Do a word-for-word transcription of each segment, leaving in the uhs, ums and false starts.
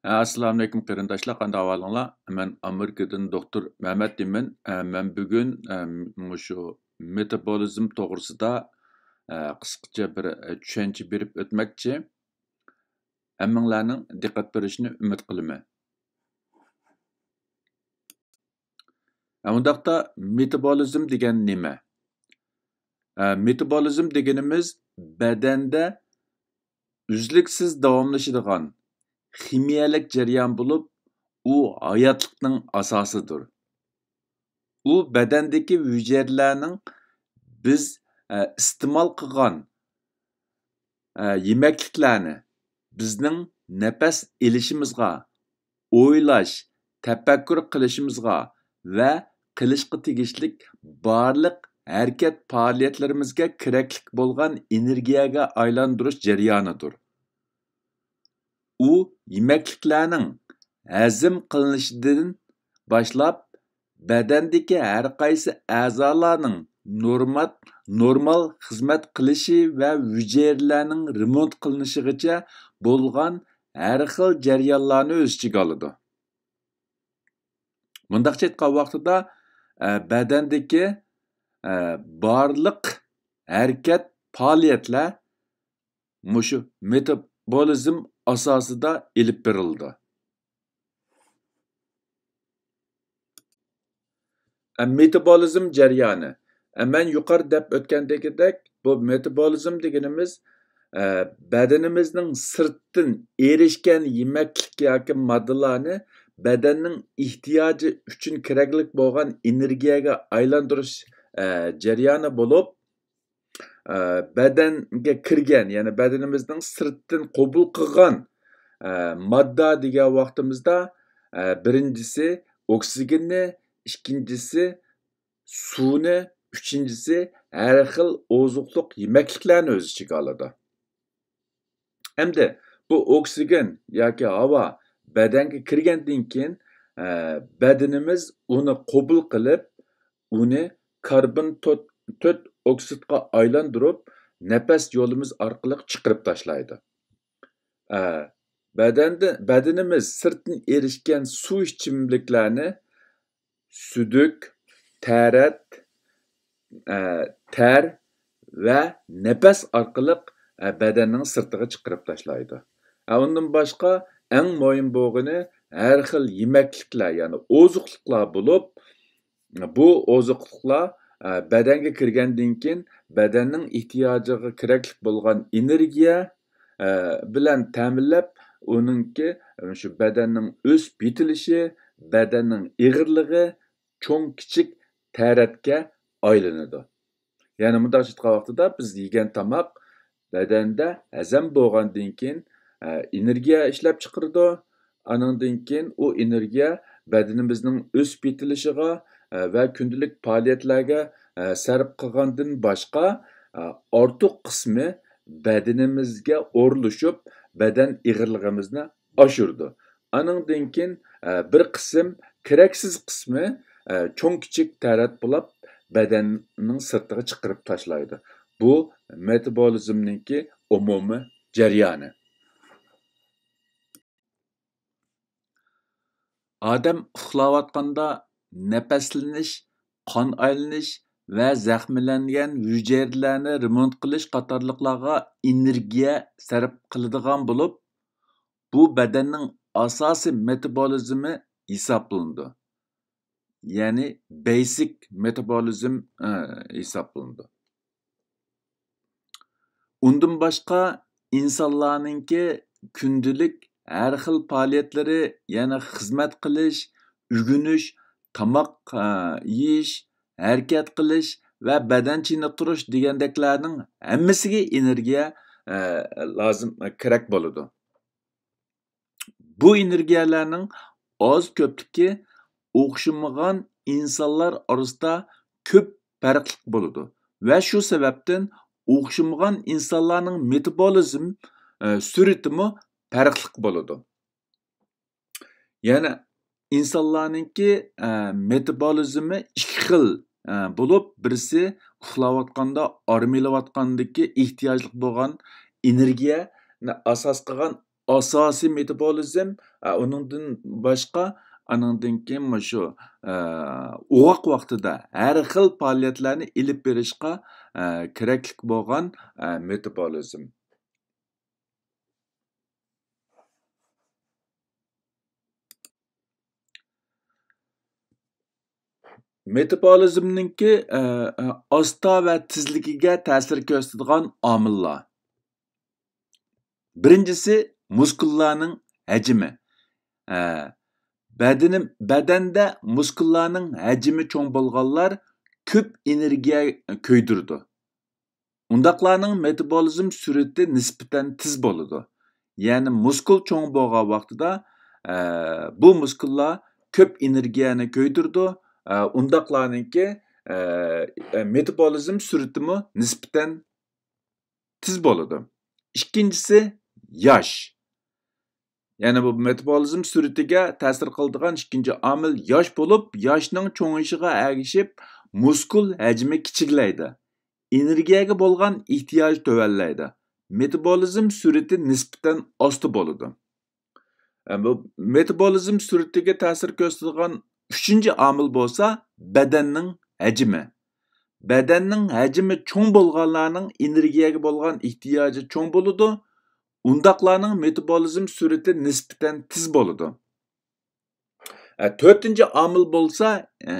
ئەسسالامۇئەلەيكۇم قېرىنداشلار، قانداق ئەھۋالىڭلار؟ مەن ئامېرىكىدىن دوختۇر مەمەت دېيمەن. ئە، مەن بۈگۈن، ئە، مۇشۇ مېتابولىزم توغرىسىدا، ئە، قىسقىچە بىر، ئە، چۈشەنچە بېرىپ ئۆتمەكچى. ھەممىڭلارنىڭ دىققەت بېرىشىنى ئۈمىد قىلىمەن. ھە، ئۇنداقتا مېتابولىزم دېگەن نېمە؟ ھە، مېتابولىزم دېگىنىمىز بەدەندە ئۈزلۈكسىز داۋاملىشىدىغان خىمىيەلىك جەريان بولۇپ، ئۇ ھاياتلىقنىڭ ئاساسىدۇر. ئۇ بەدەندىكى ھۈجەيرىلەرنىڭ بىز، ئە، ئىستېمال قىلغان، ئە، يېمەكلىكلەرنى بىزنىڭ نەپەس ئېلىشىمىزغا، ئويلاش، تەپەككۇر قىلىشىمىزغا ۋە قىلىشقا تېگىشلىك بارلىق ھەرىكەت پائالىيەتلىرىمىزگە كېرەكلىك بولغان ئېنېرگىيەگە ئايلاندۇرۇش جەريانىدۇر. ئۇ يېمەكلىكلەرنىڭ ھەزىم قىلىنىشىدىن باشلاپ، بەدەندىكى ھەر قايسى ئەزالارنىڭ نورمال، نورمال خىزمەت قىلىشى ۋە ھۈجەيرىلەرنىڭ رېمونت قىلىنىشىغىچە بولغان ھەر خىل جەريانلارنى ئۆز ئىچىگە ئالىدۇ. مۇنداقچە ئېيتقان ۋاقتىدا، ئە، بەدەندىكى، ئە، بارلىق ھەرىكەت، پائالىيەتلەر مۇشۇ مېتابولىزم ئاساسىدا ئېلىپ بېرىلىدۇ. ئە، مېتابولىزم جەريانى. ئە، مەن يۇقىرىدا دەپ ئۆتكەندىكىدەك، بۇ مېتابولىزم دېگىنىمىز، ئە، بەدىنىمىزنىڭ سىرتتىن ئېرىشكەن يېمەكلىك ياكى ماددىلارنى بەدەننىڭ ئېھتىياجى ئۈچۈن كېرەكلىك بولغان ئېنېرگىيەگە ئايلاندۇرۇش، ئە، جەريانى بولۇپ، ئە، بەدەنگە كىرگەن، يەنى بەدىنىمىزنىڭ سىرتتىن قوبۇل قىلغان، ئە، ماددا دېگەن ۋاقتىمىزدا، ئە، بىرىنچىسى ئوكسىگېننى، ئىككىنچىسى سۇنى، ئۈچىنچىسى ھەر خىل ئوزۇقلۇق يېمەكلىكلەرنى ئۆز ئىچىگە ئالىدۇ. ئەمدى بۇ ئوكسىگېن ياكى ھاۋا بەدەنگە كىرگەندىن كېيىن، ئە، بەدىنىمىز ئۇنى قوبۇل قىلىپ، ئۇنى كاربون تۆت، تۆت ئوكسىدقا ئايلاندۇرۇپ، نەپەس يولىمىز ئارقىلىق چىقىرىپ تاشلايدۇ. ئە، بەدەندە، بەدىنىمىز سىرتتىن ئېرىشكەن سۇ ئىچىملىكلەرنى سۈدۈك، تەرەت، ئە، تەر ۋە نەپەس ئارقىلىق، ئە، بەدەننىڭ سىرتىغا چىقىرىپ تاشلايدۇ. ئە، ئۇندىن باشقا ئەڭ مۇھىم بولغىنى ھەر خىل يېمەكلىكلەر، يەنى ئوزۇقلۇقلار بولۇپ، بۇ ئوزۇقلۇقلار، ئە، بەدەنگە كىرگەندىن كېيىن بەدەننىڭ ئېھتىياجىغا كېرەكلىك بولغان ئېنېرگىيە، ئە، بىلەن تەمىنلەپ، ئۇنىڭكى شۇ بەدەننىڭ ئۆسۈپ يېتىلىشى، بەدەننىڭ ئېغىرلىقى، چوڭ كىچىك تەرەتكە ئايلىنىدۇ. يەنى مۇنداق ئېيتقان ۋاقتىدا بىز يېگەن تاماق بەدەندە ھەزەم بولغاندىن كېيىن، ئە، ئېنېرگىيە ئىشلەپ چىقىرىدۇ. ئانىڭدىن كېيىن ئۇ ئېنېرگىيە بەدىنىمىزنىڭ ئۆسۈپ يېتىلىشىغا، ئە، ۋە كۈندىلىك پائالىيەتلەرگە، ئە، سەرپ قىلغاندىن باشقا، ئە، ئارتۇق قىسمى بەدىنىمىزگە ئورۇنلىشىپ، بەدەن ئېغىرلىقىمىزنى ئاشۇرىدۇ. ئانىڭدىن كېيىن، ئە، بىر قىسىم، كېرەكسىز قىسمى، ئە، چوڭ كىچىك تەرەت بولاپ، بەدەننىڭ سىرتىغا چىقىرىپ تاشلايدۇ. بۇ مېتابولىزمنىڭكى ئومۇمىي جەريانى. ئادەم ئۇخلاۋاتقاندا نەپەسلىنىش، قان ئايلىنىش ۋە زەخىملەنگەن ھۈجەيرىلەرنى رېمونت قىلىش قاتارلىقلارغا ئېنېرگىيە سەرپ قىلىدىغان بولۇپ، بۇ بەدەننىڭ ئاساسىي مېتابولىزمى ھېسابلىنىدۇ. يەنى بەيسىك مېتابولىزم، ئە، ھېسابلىنىدۇ. ئۇندىن باشقا ئىنسانلارنىڭكى كۈندىلىك ھەر خىل پائالىيەتلىرى، يەنى خىزمەت قىلىش، ئۆگىنىش، تاماق، ئە، يېيىش، ھەرىكەت قىلىش ۋە بەدەن چېنىقتۇرۇش دېگەندەكلەرنىڭ ھەممىسىگە ئېنېرگىيە، ئە، لازىم، كېرەك بولىدۇ. بۇ ئېنېرگىيەلەرنىڭ ئاز كۆپلۈكى ئوخشىمىغان ئىنسانلار ئارىسىدا كۆپ پەرقلىق بولىدۇ ۋە شۇ سەۋەبتىن ئوخشىمىغان ئىنسانلارنىڭ مېتابولىزم، ئە، سۈرئىتىمۇ پەرقلىق بولىدۇ. يەنى ئىنسانلارنىڭكى، ئە، مېتابولىزمى ئىككى خىل، ئە، بولۇپ، بىرسى ئۇخلاۋاتقاندا ئارمىيىلەۋاتقاندىكى ئېھتىياجلىق بولغان ئېنېرگىيەنى ئاساس قىلغان ئاساسىي مېتابولىزم، ئە، ئۇنىڭدىن باشقا، ئانىڭدىن كېيىن مۇشۇ، ئە، ئوغۇق ۋاقتىدا ھەر خىل پائالىيەتلەرنى ئېلىپ بېرىشقا، ئە، كېرەكلىك بولغان، ئە، مېتابولىزم. مېتابولىزمنىڭكى، ئە، ئە، ئاستا ۋە تېزلىكىگە تەسىر كۆرسىتىدىغان ئامىللار. بىرىنچىسى، مۇسكۇللارنىڭ ھەجمى. ئە، بەدىنى، بەدەندە مۇسكۇللارنىڭ ھەجمى چوڭ بولغانلار كۆپ ئېنېرگىيە كۆيدۈرىدۇ. ئۇنداقلارنىڭ مېتابولىزم سۈرئىتى نىسبەتەن تېز بولىدۇ. يەنى مۇسكۇل چوڭ بولغان ۋاقتىدا، ئە، بۇ مۇسكۇللار كۆپ ئېنېرگىيەنى كۆيدۈرىدۇ. ئە، ئۇنداقلارنىڭكى، ئە، ئە، مېتابولىزم سۈرئىتىمۇ نىسبەتەن تېز بولىدۇ. ئىككىنچىسى، ياش. يەنى بۇ مېتابولىزم سۈرئىتىگە تەسىر قىلىدىغان ئىككىنچى ئامىل ياش بولۇپ، ياشنىڭ چوڭىيىشىغا ئەگىشىپ مۇسكۇل ھەجمى كىچىكلەيدۇ. ئېنېرگىيەگە بولغان ئېھتىياج تۆۋەنلەيدۇ. مېتابولىزم سۈرئىتى نىسبەتەن ئاستا بولىدۇ. ئە، بۇ مېتابولىزم سۈرئىتىگە تەسىر كۆرسىتىدىغان ئۈچىنچى ئامىل بولسا بەدەننىڭ ھەجمى. بەدەننىڭ ھەجمى چوڭ بولغانلارنىڭ ئېنېرگىيەگە بولغان ئېھتىياجى چوڭ بولىدۇ. ئۇنداقلارنىڭ مېتابولىزم سۈرئىتى نىسبەتەن تېز بولىدۇ. ئە، تۆتىنچى ئامىل بولسا، ئە،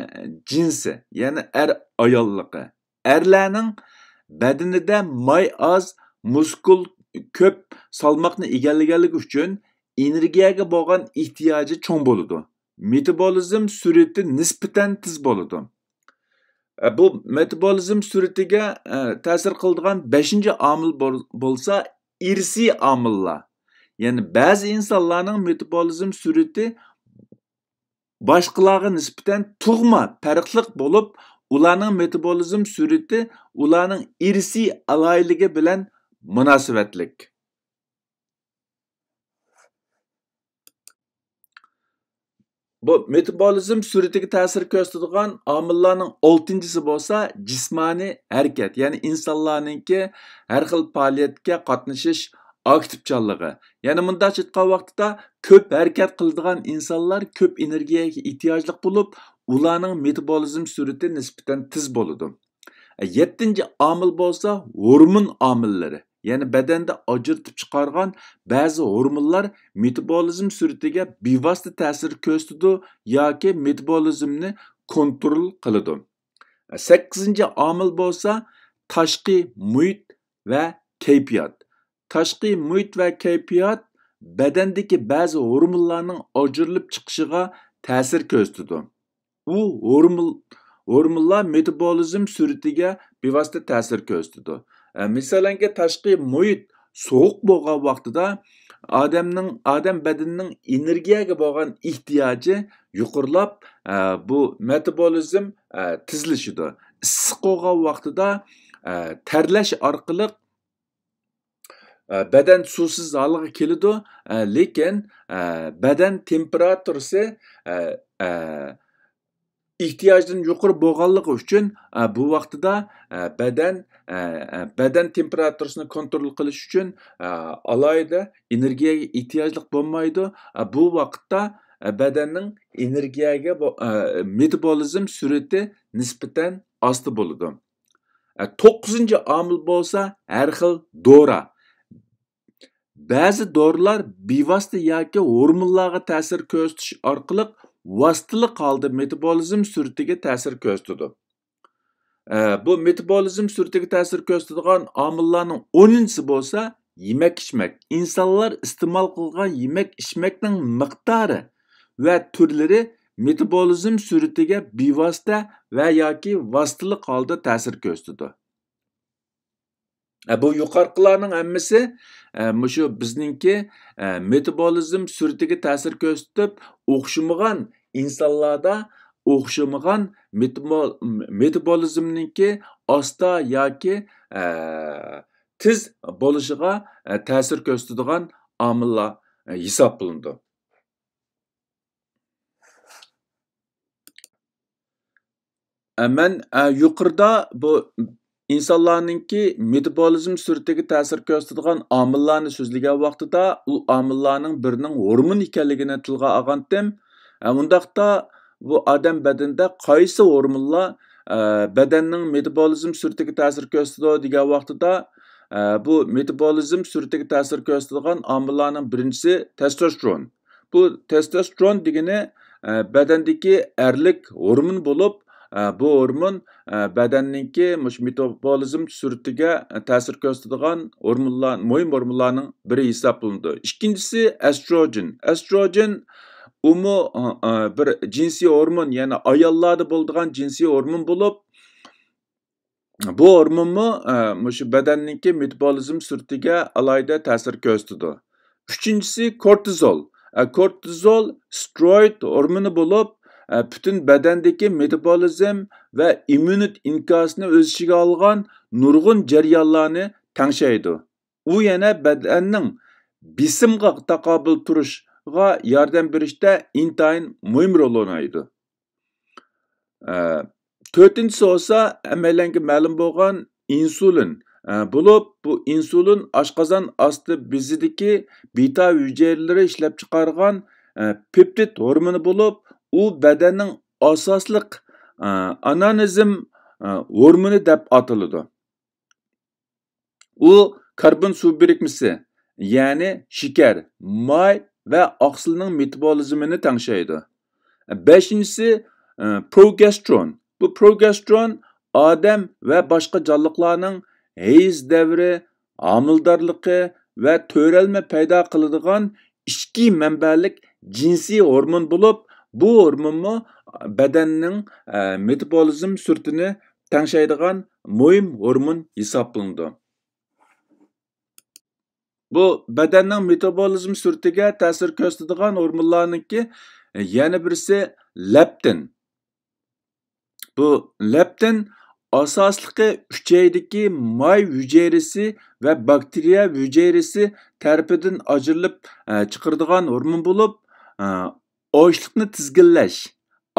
جىنسى، يەنى ئەر ئاياللىقى. ئەرلەرنىڭ بەدىنىدە ماي ئاز، مۇسكۇل كۆپ سالماقنى ئىگىلىگەنلىكى ئۈچۈن ئېنېرگىيەگە بولغان ئېھتىياجى چوڭ بولىدۇ. مېتابولىزم سۈرئىتى نىسبەتەن تېز بولىدۇ. ئە، بۇ مېتابولىزم سۈرئىتىگە، ئە، تەسىر قىلىدىغان بەشىنچى ئامىل بول-، بولسا ئىرسىي ئامىللار. يەنى بەزى ئىنسانلارنىڭ مېتابولىزم سۈرئىتى باشقىلارغا نىسبەتەن تۇغما پەرقلىق بولۇپ، ئۇلارنىڭ مېتابولىزم سۈرئىتى ئۇلارنىڭ ئىرسىي ئالاھىدىلىكى بىلەن مۇناسىۋەتلىك. بۇ مېتابولىزم سۈرئىتىگە تەسىر كۆرسىتىدىغان ئامىللارنىڭ ئالتىنچىسى بولسا جىسمانىي ھەرىكەت، يەنى ئىنسانلارنىڭكى ھەر خىل پائالىيەتكە قاتنىشىش ئاكتىپچانلىقى. يەنى مۇنداقچە ئېيتقان ۋاقتىدا كۆپ ھەرىكەت قىلىدىغان ئىنسانلار كۆپ ئېنېرگىيەگە ئېھتىياجلىق بولۇپ، ئۇلارنىڭ مېتابولىزم سۈرئىتى نىسبەتەن تېز بولىدۇ. يەتتىنچى ئامىل بولسا ھورمون ئامىللىرى. يەنى بەدەندە ئاجرىتىپ چىقارغان بەزى ھورمونلار مېتابولىزم سۈرئىتىگە بىۋاسىتە تەسىر كۆرسىتىدۇ ياكى مېتابولىزمنى كونترول قىلىدۇ. سەككىزىنچى ئامىل بولسا تاشقى مۇھىت ۋە كەيپىيات. تاشقى مۇھىت ۋە كەيپىيات بەدەندىكى بەزى ھورمونلارنىڭ ئاجرىلىپ چىقىشىغا تەسىر كۆرسىتىدۇ. ئۇ ھورمون-، ھورمونلار مېتابولىزم سۈرئىتىگە بىۋاسىتە تەسىر كۆرسىتىدۇ. ئە، مىسالەنگە، تاشقى مۇھىت سوغۇق بولغان ۋاقتىدا ئادەمنىڭ، ئادەم بەدىنىنىڭ ئېنېرگىيەگە بولغان ئېھتىياجى يۇقىرىلاپ، ئە، بۇ مېتابولىزم، ئە، تېزلىشىدۇ. ئىسسىق بولغان ۋاقتىدا، ئە، تەرلەش ئارقىلىق ئە، بەدەن سۇسىز ھالغا كېلىدۇ، ئە، لېكىن، ئە، بەدەن تېمپېراتۇرىسى، ئە، ئە، ئېھتىياجدىن يۇقىرى بولغانلىقى ئۈچۈن، ئە، بۇ ۋاقتىدا، ئە، بەدەن، ئە، ئە، بەدەن تېمپېراتۇرىسىنى كونترول قىلىش ئۈچۈن، ئە، ئالاھىدە ئېنېرگىيەگە ئېھتىياجلىق بولمايدۇ. ئە، بۇ ۋاقىتتا، ئە، بەدەننىڭ ئېنېرگىيەگە بو-، ئە، مېتابولىزم سۈرئىتى نىسبەتەن ئاستا بولىدۇ. ئە، توققۇزىنچى ئامىل بولسا ھەر خىل دورا. بەزى دورىلار بىۋاسىتە ياكى ھورمونلارغا تەسىر كۆرسىتىش ئارقىلىق ۋاسىتىلىق ھالدا مېتابولىزم سۈرئىتىگە تەسىر كۆرسىتىدۇ. ئە، بۇ مېتابولىزم سۈرئىتىگە تەسىر كۆرسىتىدىغان ئامىللارنىڭ ئونىنچىسى بولسا يېمەك-ئىچمەك. ئىنسانلار ئىستېمال قىلغان يېمەك-ئىچمەكنىڭ مىقدارى ۋە تۈرلىرى مېتابولىزم سۈرئىتىگە بىۋاسىتە ۋە ياكى ۋاسىتىلىق ھالدا تەسىر كۆرسىتىدۇ. ئە، بۇ يۇقىرىقىلارنىڭ ھەممىسى، ئە، مۇشۇ بىزنىڭكى، ئە، مېتابولىزم سۈرئىتىگە تەسىر كۆرسىتىپ، ئوخشىمىغان ئىنسانلاردا ئوخشىمىغان مېتابول-، مېتابولىزمنىڭكى ئاستا ياكى، ئە، تېز بولۇشىغا، ئە، تەسىر كۆرسىتىدىغان ئامىللار، ئە، ھېسابلىنىدۇ. ئە، مەن، ئە، يۇقىرىدا بۇ ئىنسانلارنىڭكى مېتابولىزم سۈرئىتىگە تەسىر كۆرسىتىدىغان ئامىللارنى سۆزلىگەن ۋاقتىدا، ئۇ ئامىللارنىڭ بىرىنىڭ ھورمون ئىكەنلىكىنى تىلغا ئالغانتىم. ئە، ئۇنداقتا بۇ ئادەم بەدىنىدە قايسى ھورمونلار، ئە، بەدەننىڭ مېتابولىزم سۈرئىتىگە تەسىر كۆرسىتىدۇ دېگەن ۋاقتىدا، ئە، بۇ مېتابولىزم سۈرئىتىگە تەسىر كۆرسىتىدىغان ئامىللارنىڭ بىرىنچىسى تېستوستېرون. بۇ تېستوستېرون دېگىنى، ئە، بەدەندىكى ئەرلىك ھورمون بولۇپ، ئە، بۇ ھورمون، ئە، بەدەننىڭكى مۇشۇ مېتابولىزم سۈرئىتىگە تەسىر كۆرسىتىدىغان ھورمونلار، مۇھىم ھورمونلارنىڭ بىرى ھېسابلىنىدۇ. ئىككىنچىسى ئەستروگېن. ئەستروگېن ئۇمۇ، ئە، ئە، بىر جىنسىي ھورمون، يەنى ئاياللاردا بولىدىغان جىنسىي ھورمون بولۇپ، بۇ ھورمونمۇ، ئە، مۇشۇ بەدەننىڭكى مېتابولىزم سۈرئىتىگە ئالاھىدە تەسىر كۆرسىتىدۇ. ئۈچىنچىسى كورتىزول. ئە، كورتىزول ستېروئىد ھورمونى بولۇپ، ئە، پۈتۈن بەدەندىكى مېتابولىزم ۋە ئىممۇنىتېت ئىنكاسىنى ئۆز ئىچىگە ئالغان نۇرغۇن جەريانلارنى تەڭشەيدۇ. ئۇ يەنە بەدەننىڭ بېسىمغا تاقابىل تۇرۇشىغا ياردەم بېرىشتە ئىنتايىن مۇھىم رول ئوينايدۇ. ئە، تۆتىنچىسى بولسا ھەممەيلەنگە مەلۇم بولغان ئىنسۇلىن، ئە، بولۇپ، بۇ ئىنسۇلىن ئاشقازان ئاستى بېزىدىكى بىتا ھۈجەيرىلىرى ئىشلەپچىقارغان، ئە، پېپتىد ھورمونى بولۇپ، ئۇ بەدەننىڭ ئاساسلىق، ئە، ئانانىزم، ئە، ھورمونى دەپ ئاتىلىدۇ. ئۇ كاربون سۇ بىرىكمىسى، يەنى شېكەر، ماي ۋە ئاقسىلنىڭ مېتابولىزمىنى تەڭشەيدۇ. بەشىنچىسى، ئى، پروگېستېرون. بۇ پروگېستېرون ئادەم ۋە باشقا جانلىقلارنىڭ ھەيز دەۋرى، ھامىلىدارلىقى ۋە تۆرەلمە پەيدا قىلىدىغان ئىچكى مەنبەلىك جىنسىي ھورمون بولۇپ، بۇ ھورمونمۇ بەدەننىڭ، ئە، مېتابولىزم سۈرئىتىنى تەڭشەيدىغان مۇھىم ھورمون ھېسابلىنىدۇ. بۇ بەدەننىڭ مېتابولىزم سۈرئىتىگە تەسىر كۆرسىتىدىغان ھورمونلارنىڭكى يەنە بىرسى لەپتىن. بۇ لەپتىن ئاساسلىقى ئۈچەيدىكى ماي ھۈجەيرىسى ۋە باكتېرىيە ھۈجەيرىسى تەرىپىدىن ئاجرىلىپ، ئە، چىقىرىدىغان ھورمون بولۇپ، ئە، ئاچلىقنى تىزگىنلەش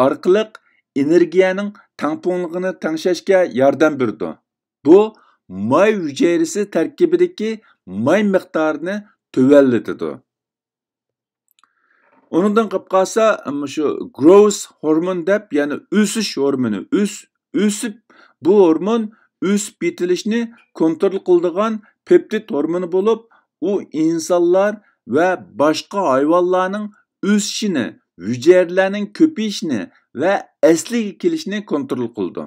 ئارقىلىق ئېنېرگىيەنىڭ تەڭپۇڭلۇقىنى تەڭشەشكە ياردەم بېرىدۇ. بۇ ماي ھۈجەيرىسى تەركىبىدىكى ماي مىقدارىنى تۆۋەنلىتىدۇ. ئۇنىڭدىن قېلىپ قالسا، مۇشۇ گروس ھورمون دەپ، يەنى ئۆسۈش ھورمونى، ئۆس-، ئۆسۈپ، بۇ ھورمون ئۆسۈپ يېتىلىشنى كونترول قىلىدىغان پېپتىد ھورمونى بولۇپ، ئۇ ئىنسانلار ۋە باشقا ھايۋانلارنىڭ ئۆسۈشىنى، ھۈجەيرىلەرنىڭ كۆپىيىشىنى ۋە ئەسلىگە كېلىشىنى كونترول قىلىدۇ.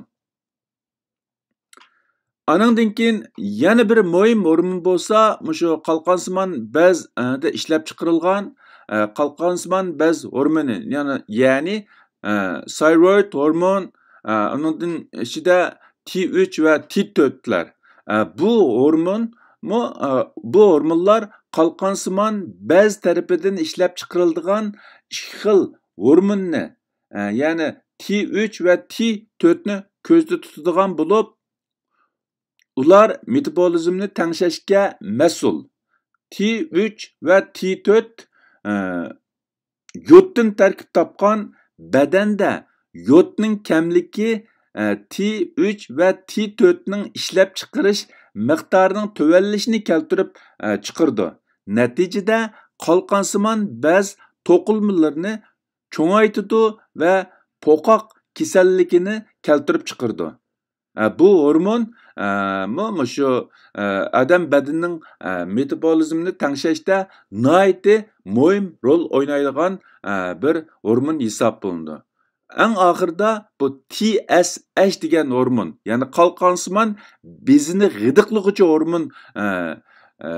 ئانىڭدىن كېيىن يەنە بىر مۇھىم ھورمون بولسا، مۇشۇ قالقانسىمان بەز، ئە، دە ئىشلەپچىقىرىلغان، ئە، قالقانسىمان بەز ھورمونى، يەنى، يەنى، ئە، سايرويد ھورمون، ئە، ئۇنىڭدىن ئىچىدە تى ئۈچ ۋە تى تۆتلەر. ئە، بۇ ھورمونمۇ، ئە، بۇ ھورمونلار قالقانسىمان بەز تەرىپىدىن ئىشلەپچىقىرىلىدىغان ئىككى خىل ھورموننى، ئە، يەنى تى ئۈچ ۋە تى تۆتنى كۆزدە تۇتىدىغان بولۇپ، ئۇلار مېتابولىزمنى تەڭشەشكە مەسئۇل. تى ئۈچ ۋە تى تۆت، ئە، يودتىن تەركىب تاپقان، بەدەندە يودنىڭ كەملىكى، ئە، تى ئۈچ ۋە تى تۆتنىڭ ئىشلەپچىقىرىش مىقدارىنىڭ تۆۋەنلىشىنى كەلتۈرۈپ، ئە، چىقىرىدۇ. نەتىجىدە قالقانسىمان بەز توقۇلمىلىرىنى چوڭايتىدۇ ۋە پوقاق كېسەللىكىنى كەلتۈرۈپ چىقىرىدۇ. ئە، بۇ ھورمون، ئە، مۇ-، مۇشۇ، ئە، ئادەم بەدىنىنىڭ، ئە، مېتابولىزمىنى تەڭشەشتە ناھايىتى مۇھىم رول ئوينايدىغان، ئە، بىر ھورمون ھېسابلىنىدۇ. ئەڭ ئاخىرىدا بۇ تى ئەس ئەچ دېگەن ھورمون، يەنى قالقانسىمان بېزىنى غىدىقلىغۇچى ھورمون، ئە، ئە،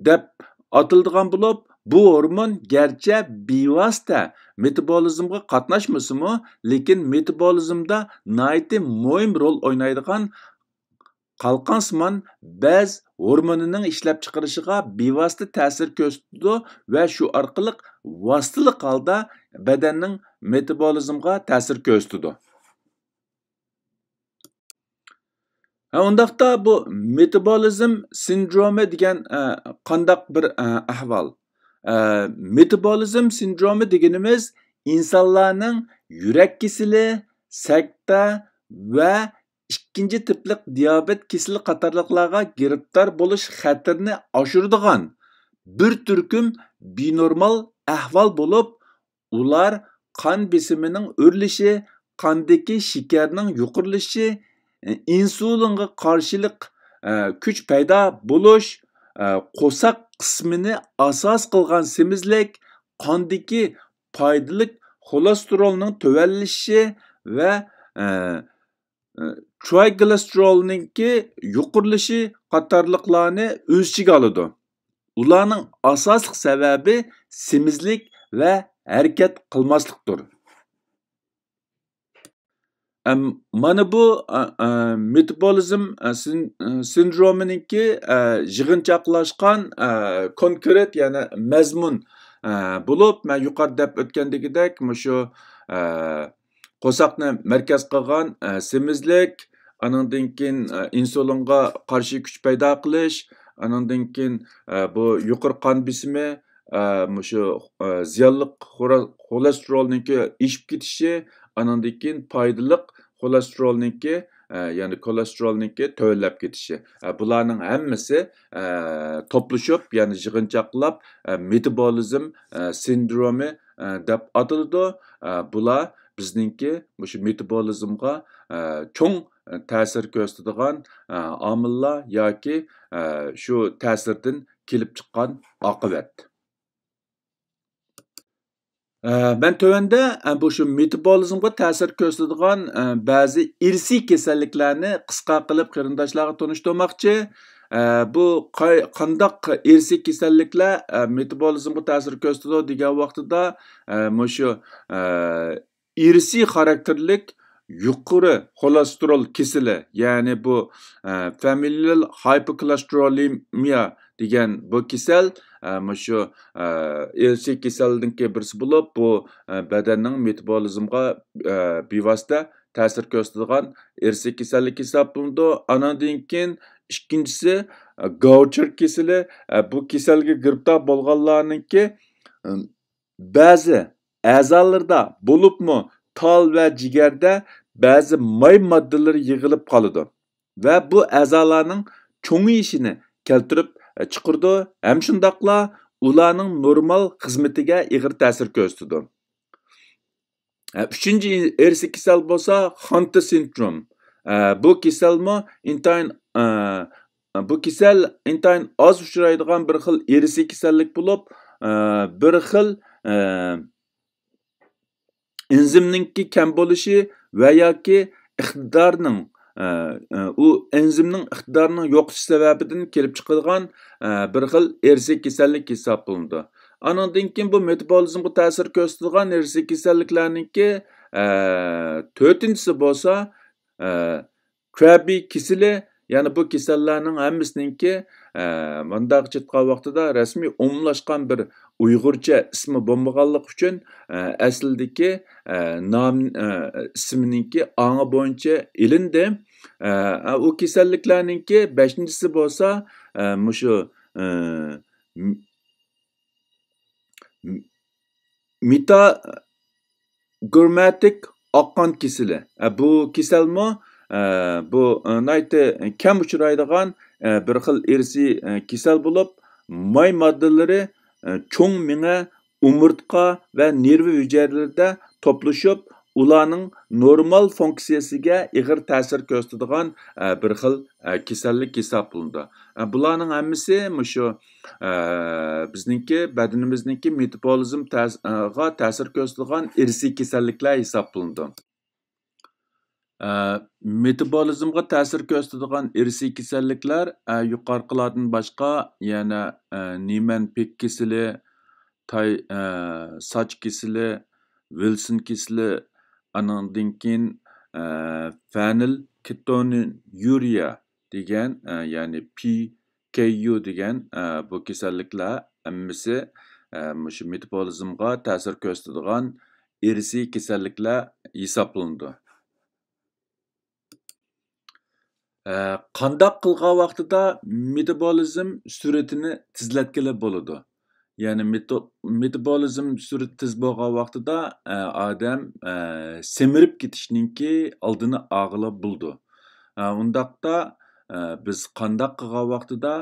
دەپ ئاتىلىدىغان بولۇپ، بۇ ھورمون گەرچە بىۋاسىتە مېتابولىزمغا قاتناشمىسىمۇ، لېكىن مېتابولىزمدا ناھايىتى مۇھىم رول ئوينايدىغان قالقانسىمان بەز ھورمونىنىڭ ئىشلەپچىقىرىشىغا بىۋاسىتە تەسىر كۆرسىتىدۇ ۋە شۇ ئارقىلىق ۋاسىتىلىق ھالدا بەدەننىڭ مېتابولىزمغا تەسىر كۆرسىتىدۇ. ھە، ئۇنداقتا بۇ مېتابولىزم سىندرومى دېگەن، ئە، قانداق بىر، ئە، ئەھۋال؟ ئە، مېتابولىزم سىندرومى دېگىنىمىز ئىنسانلارنىڭ يۈرەك كېسىلى، سەكتە ۋە ئىككىنچى تىپلىق دىيابېت كېسىلى قاتارلىقلارغا گىرىپتار بولۇش خەتىرىنى ئاشۇرىدىغان بىر تۈركۈم بىنورمال ئەھۋال بولۇپ، ئۇلار قان بېسىمىنىڭ ئۆرلىشى، قاندىكى شېكەرنىڭ يۇقىرىلىشى، ئىنسۇلىنغا قارشىلىق، ئە، كۈچ پەيدا بولۇش، ئە، قورساق قىسمىنى ئاساس قىلغان سېمىزلىك، قاندىكى پايدىلىق خولېستېرولنىڭ تۆۋەنلىشىشى ۋە، ئە، ئە، ترايگلىسېرولنىڭكى يۇقىرىلىشى قاتارلىقلارنى ئۆز ئىچىگە ئالىدۇ. ئۇلارنىڭ ئاساسلىق سەۋەبى سېمىزلىك ۋە ھەرىكەت قىلماسلىقتۇر. ئەم، مانا بۇ، ئە، ئە، مېتابولىزم، ئە، سىن-، ئە، سىندرومىنىڭكى، ئە، يىغىنچاقلاشقان، ئە، كونكرېت، يەنى مەزمۇن، ئە، بولۇپ، مەن يۇقىرىدا دەپ ئۆتكەندىكىدەك، مۇشۇ، ئە، قورساقنى مەركەز قىلغان، ئە، سېمىزلىك، ئانىڭدىن كېيىن، ئە، ئىنسۇلىنغا قارشى كۈچ پەيدا قىلىش، ئانىڭدىن كېيىن، ئە، بۇ يۇقىرى قان بېسىمى، ئە، مۇشۇ، ئە، زىيانلىق خورا-، خولېستېرولنىڭكى ئېشىپ كېتىشى، ئانىڭدىن كېيىن پايدىلىق خولېستېرولنىڭكى، ئە، يەنى كولېستېرولنىڭكى تۆۋەنلەپ كېتىشى. ئە، بۇلارنىڭ ھەممىسى، ئە، توپلىشىپ، يەنى يىغىنچاقلاپ، ئە، مېتابولىزم، ئە، سىندرومى، ئە، دەپ ئاتىلىدۇ. ئە، بۇلار بىزنىڭكى مۇشۇ مېتابولىزمغا، ئە، چوڭ تەسىر كۆرسىتىدىغان، ئە، ئامىللار ياكى، ئە، شۇ تەسىردىن كېلىپ چىققان ئاقىۋەت. ئە، مەن تۆۋەندە، ئە، بۇ شۇ مېتابولىزمغا تەسىر كۆرسىتىدىغان، ئە، بەزى ئىرسىي كېسەللىكلەرنى قىسقا قىلىپ قېرىنداشلارغا تونۇشتۇرماقچى. ئە، بۇ قاي-، قانداق ئىرسىي كېسەللىكلەر، ئە، مېتابولىزمغا تەسىر كۆرسىتىدۇ دېگەن ۋاقتىدا، ئە، مۇشۇ، ئە، ئىرسىي خاراكتېرلىك يۇقىرى خولېستېرول كېسىلى، يەنى بۇ، ئە، فامىلىيەل ھايپوكولېستېرولېمىيە دېگەن بۇ كېسەل، ئە، مۇشۇ، ئە، ئىرسىي كېسەلنىڭكى بىرسى بولۇپ، بۇ، ئە، بەدەننىڭ مېتابولىزمغا، ئە، بىۋاسىتە تەسىر كۆرسىتىدىغان ئىرسىي كېسەللىك ھېسابلىنىدۇ. ئانىڭدىن كېيىن ئىككىنچىسى، ئە، گاۋچېر كېسىلى. ئە، بۇ كېسەلگە گىرىپتار بولغانلارنىڭكى، ئە، بەزى ئەزالىرىدا، بولۇپمۇ تال ۋە جىگەردە بەزى ماي ماددىلىرى يىغىلىپ قالىدۇ ۋە بۇ ئەزالارنىڭ چوڭىيىشىنى كەلتۈرۈپ چىقىرىدۇ ھەم شۇنداقلا ئۇلارنىڭ نورمال خىزمىتىگە ئېغىر تەسىر كۆرسىتىدۇ. ئۈچىنچى ئىرسىي كېسەل بولسا خانتا سىندروم. بۇ كېسەلمۇ ئىنتايىن، بۇ كېسەل ئىنتايىن ئاز ئۇچرايدىغان بىر خىل ئىرسىي كېسەللىك بولۇپ، بىر خىل ئېنزىمنىڭكى كەم بولۇشى ۋە ياكى ئىقتىدارنىڭ، ئە، ئە، ئۇ ئېنزىمنىڭ ئىقتىدارىنىڭ يوقىتىش سەۋەبىدىن كېلىپ چىقىدىغان، ئە، بىر خىل ئىرسىي كېسەللىك ھېسابلىنىدۇ. ئانىڭدىن كېيىن بۇ مېتابولىزمغا تەسىر كۆرسىتىدىغان ئىرسىي كېسەللىكلەرنىڭكى، ئە، تۆتىنچىسى بولسا، ئە، كرەببى كېسىلى، يەنى بۇ كېسەللەرنىڭ ھەممىسىنىڭكى، ئە، مۇنداق چىتقان ۋاقتىدا رەسمىي ئومۇملاشقان بىر ئۇيغۇرچە ئىسمى بولمىغانلىقى ئۈچۈن، ئە، ئەسلىدىكى، ئە، نام، ئە، ئىسمىنىڭكى ئاڭى بويىچە ئېلىندى. ئە، ئۇ كېسەللىكلەرنىڭكى بەشىنچىسى بولسا، ئە، مۇشۇ، ئە، م-، م-، مېتاگرامماتىك ئاق قان كېسىلى. ئە، بۇ كېسەلمۇ، ئە، بۇ، ئە، ناھايىتى كەم ئۇچرايدىغان، ئە، بىر خىل ئىرسىي، ئە، كېسەل بولۇپ، ماي ماددىلىرى، ئە، چوڭ مېڭە، ئومۇرتقا ۋە نېرۋا ھۈجەيرىلىرىدە توپلىشىپ، ئۇلارنىڭ نورمال فۇنكسىيەسىگە ئېغىر تەسىر كۆرسىتىدىغان، ئە، بىر خىل، ئە، كېسەللىك ھېسابلىنىدۇ. ئە، بۇلارنىڭ ھەممىسى مۇشۇ، ئە، بىزنىڭكى بەدىنىمىزنىڭكى مېتابولىزم تەس-، ئە، غا تەسىر كۆرسىتىدىغان ئىرسىي كېسەللىكلەر ھېسابلىنىدۇ. ئە، مېتابولىزمغا تەسىر كۆرسىتىدىغان ئىرسىي كېسەللىكلەر، ئە، يۇقىرىقىلاردىن باشقا يەنە، ئە، نېمەن پېك كېسىلى، تاي-، ئە، ساچ كېسىلى، ۋىلسون كېسىلى، ئانىڭدىن كېيىن، ئە، فېنىل كېتونۇرىيا دېگەن، ئە، يەنى پى كېي يۇ دېگەن، ئە، بۇ كېسەللىكلەر ھەممىسى، ئە، مۇشۇ مېتابولىزمغا تەسىر كۆرسىتىدىغان ئىرسىي كېسەللىكلەر ھېسابلىنىدۇ. ئە، قانداق قىلغان ۋاقتىدا مېتابولىزم سۈرئىتىنى تېزلەتكىلى بولىدۇ؟ يەنى مېتو-، مېتابولىزم سۈرئىتى تېز بولغان ۋاقتىدا، ئە، ئادەم، ئە، سېمىرىپ كېتىشنىڭكى ئالدىنى ئالغىلى بولىدۇ. ئە، ئۇنداقتا، ئە، بىز قانداق قىلغان ۋاقتىدا،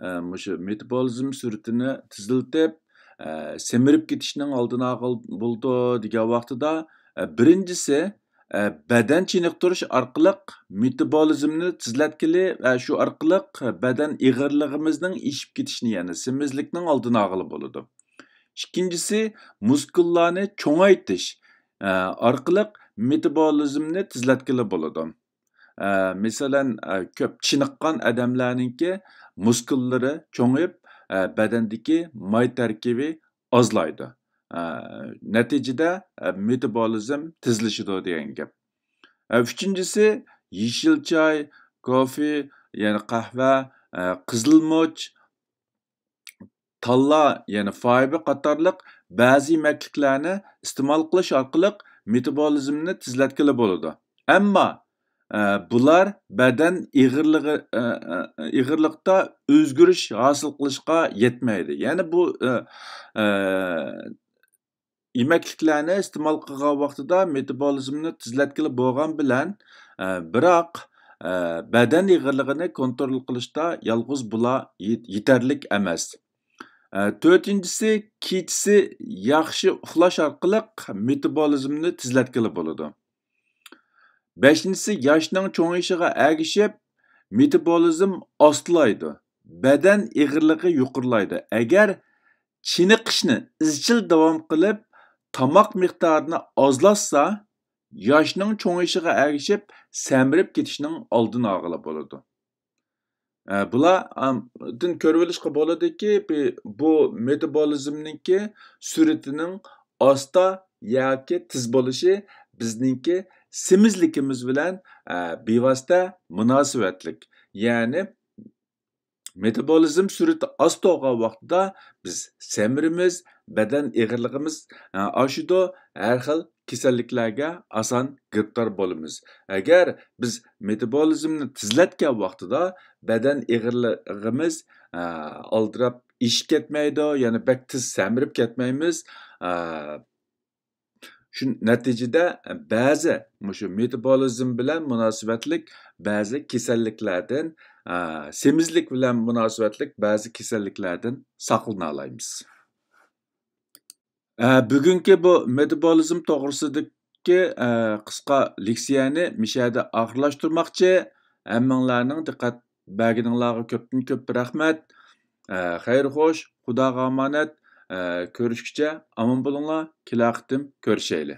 ئە، مۇشۇ مېتابولىزم سۈرئىتىنى تېزلىتىپ، ئە، سېمىرىپ كېتىشنىڭ ئالدىنى ئالغىلى بولىدۇ دېگەن ۋاقتىدا، ئە، بىرىنچىسى، ئە، بەدەن چېنىقتۇرۇش ئارقىلىق مېتابولىزمنى تېزلەتكىلى ۋە شۇ ئارقىلىق بەدەن ئېغىرلىقىمىزنىڭ ئېشىپ كېتىشىنى، يەنى سېمىزلىكنىڭ ئالدىنى ئالغىلى بولىدۇ. ئىككىنچىسى، مۇسكۇللارنى چوڭايتىش، ئە، ئارقىلىق مېتابولىزمنى تېزلەتكىلى بولىدۇ. ئە، مەسىلەن، ئە، كۆپ چېنىققان ئادەملەرنىڭكى مۇسكۇللىرى چوڭىيىپ، ئە، بەدەندىكى ماي تەركىبى ئازلايدۇ. ئە، نەتىجىدە، ئە، مېتابولىزم تېزلىشىدۇ دېگەن گەپ. ئە، ئۈچىنچىسى، يېشىل چاي، كوفې، يەنى قەھۋە، ئە، قىزىلمۇچ، تاللا، يەنى فايبە قاتارلىق بەزى يېمەكلىكلەرنى ئىستېمال قىلىش ئارقىلىق مېتابولىزمنى تېزلەتكىلى بولىدۇ. ئەمما، ئە، بۇلار بەدەن ئېغىرلىقى، ئە، ئە، ئېغىرلىقتا ئۆزگىرىش ھاسىل قىلىشقا يەتمەيدۇ. يەنى بۇ، ئە، ئە، يېمەكلىكلەرنى ئىستېمال قىلغان ۋاقتىدا مېتابولىزمنى تېزلەتكىلى بولغان بىلەن، ئە، بىراق، ئە، بەدەن ئېغىرلىقىنى كونترول قىلىشتا يالغۇز بۇلار يېت-، يېتەرلىك ئەمەس. ئە، تۆتىنچىسى، كېچىسى ياخشى ئۇخلاش ئارقىلىق مېتابولىزمنى تېزلەتكىلى بولىدۇ. بەشىنچىسى، ياشنىڭ چوڭىيىشىغا ئەگىشىپ مېتابولىزم ئاستىلايدۇ، بەدەن ئېغىرلىقى يۇقىرىلايدۇ. ئەگەر چېنىقىشنى ئىزچىل داۋام قىلىپ، تاماق مىقدارىنى ئازلاتسا، ياشنىڭ چوڭىيىشىغا ئەگىشىپ سەمرىپ كېتىشنىڭ ئالدىنى ئالغىلى بولىدۇ. ئە، بۇلار، ئام، دىن كۆرۈۋېلىشقا بولىدۇكى، بى-، بۇ مېتابولىزمنىڭكى سۈرئىتىنىڭ ئاستا ياكى تېز بولۇشى بىزنىڭكى سېمىزلىكىمىز بىلەن، ئە، بىۋاسىتە مۇناسىۋەتلىك. يەنى مېتابولىزم سۈرئىتى ئاستا بولغان ۋاقتىدا بىز سەمرىمىز، بەدەن ئېغىرلىقىمىز، ئە، ئاشىدۇ، ھەر خىل كېسەللىكلەرگە ئاسان گىرىپتار بولىمىز. ئەگەر بىز مېتابولىزمنى تېزلەتكەن ۋاقتىدا بەدەن ئېغىرلىقىمىز، ئە، ئالدىراپ ئېشىپ كەتمەيدۇ، يەنى بەك تېز سەمرىپ كەتمەيمىز. ئە، شۇ نەتىجىدە بەزى مۇشۇ مېتابولىزم بىلەن مۇناسىۋەتلىك بەزى كېسەللىكلەردىن، ئە، سېمىزلىك بىلەن مۇناسىۋەتلىك بەزى كېسەللىكلەردىن ساقلىنالايمىز. ئە، بۈگۈنكى بۇ مېتابولىزم توغرىسىدىكى، ئە، قىسقا لېكسىيەنى مىشەدە ئاخىرلاشتۇرماقچى. ھەممىڭلارنىڭ دىققەت بەرگىنىڭلارغا كۆپتىن كۆپ رەھمەت. ئە، خەير خوش، خۇداغا ئامانەت. ئە، كۆرۈشكىچە ئامان بولۇڭلار. كېلەر قېتىم كۆرۈشەيلى.